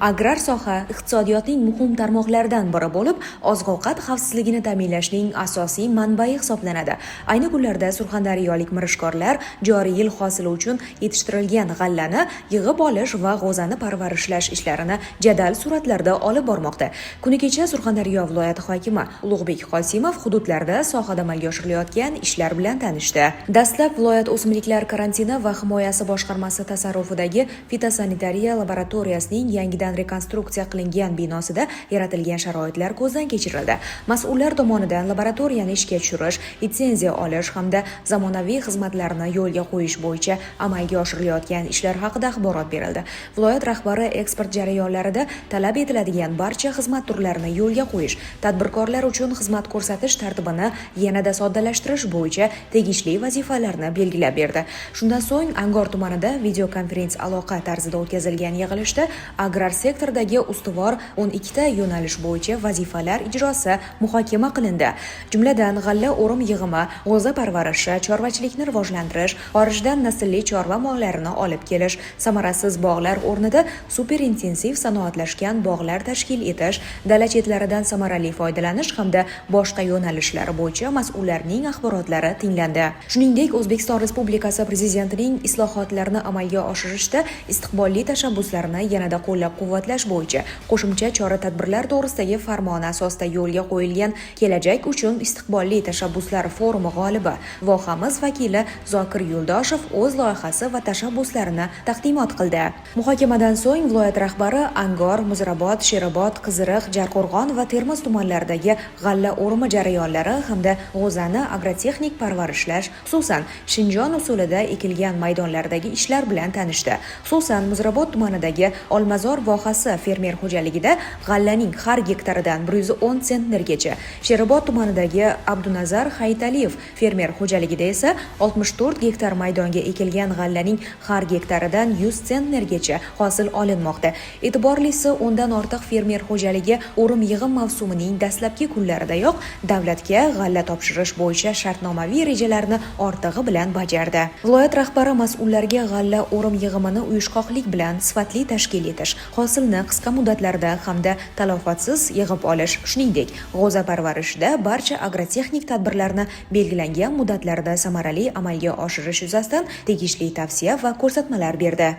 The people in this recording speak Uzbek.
Agrar soha iqtisodiyotning muhim tarmoqlaridan biri bo'lib, oziq-ovqat xavfsizligini ta'minlashning asosiy manbai hisoblanadi. Ayni kunlarda surxondaryolik mirishkorlar joriy yil hosili uchun yetishtirilgan g'allani yig'ib olish va g'o'zani parvarishlash ishlarini jadal sur'atlarda olib bormoqda. Kuni kecha Surxondaryo viloyati hokimi Ulug'bek Qosimov hududlarda sohada amalga oshirilayotgan ishlar bilan tanishdi. Dastlab viloyat o'simliklar karantini va himoyasi boshqarmasi tasarrufidagi fitosanitariya laboratoriyasining yangidan rekonstruksiya qilingan binosida yaratilgan sharoitlar ko'zdan kechirildi. Mas'ullar tomonidan laboratoriyani ishga tushirish, litsenziya olish hamda zamonaviy xizmatlarni yo'lga qo'yish bo'yicha amalga oshirilayotgan ishlar haqida axborot berildi. Viloyat rahbari eksport jarayonlarida talab etiladigan barcha xizmat turlarini yo'lga qo'yish, tadbirkorlar uchun xizmat ko'rsatish tartibini yanada soddalashtirish bo'yicha tegishli vazifalarni belgilab berdi. Shundan so'ng Angor tumanida videokonferens aloqa tarzida o'tkazilgan yig'ilishda agrar sektordagi ustuvor 12 ta yo'nalish bo'yicha vazifalar ijrosi muhokama qilindi. Jumladan, g'alla o'rim yig'imi, g'o'za parvarishi, chorvachilikni rivojlantirish, xorijdan naslli chorva mollarini olib kelish, samarasiz bog'lar o'rnida super intensiv sanoatlashgan bog'lar tashkil etish, dala chetlaridan samarali foydalanish hamda boshqa yo'nalishlar bo'yicha mas'ullarning axborotlari tinglandi. Shuningdek, O'zbekiston Respublikasi Prezidentining islohotlarni amalga oshirishda istiqbolli tashabbuslarni yanada qo'llab-quvvatlash bo'yicha qo'shimcha chora-tadbirlar to'g'risidagi farmoni asosida yo'lga qo'yilgan "Kelajak uchun istiqbolli tashabbuslar" forumi g'olibi, vohamiz vakili Zokir Yo'ldoshev o'z loyihasi va tashabbuslarini taqdimot qildi. Muhokamadan so'ng viloyat rahbari Angor, Muzrabot, Sherobod, Qiziriq, Jarqo'rg'on va Termiz tumanlaridagi g'alla o'rimi jarayonlari hamda g'o'zani agrotexnik parvarishlash, xususan, Shinjon usulida ekilgan maydonlardagi ishlar bilan tanishdi. Xususan, Muzrabot tumanidagi Olmazor vohasi fermer xo'jaligida g'allaning har gektaridan 110 sentnergacha, Sherobod tumanidagi Abdunazar Hayitaliyev fermer xo'jaligida esa 64 gektar maydonga ekilgan g'allaning har gektaridan 100 sentnergacha hosil olinmoqda. E'tiborlisi, 10 dan ortiq fermer xo'jaligi o'rim yig'im mavsumining dastlabki kunlaridayoq davlatga g'alla topshirish bo'yicha shartnomaviy rejalarni ortig'i bilan bajardi. Viloyat rahbari mas'ullarga g'alla o'rim yig'imini uyushqoqlik bilan sifatli tashkil etish, hosilni qisqa muddatlarda hamda talofatsiz yig'ib olish, shuningdek, g'o'za parvarishida barcha agrotexnik tadbirlarni belgilangan muddatlarda samarali amalga oshirish yuzasidan tegishli tavsiya va ko'rsatmalar berdi.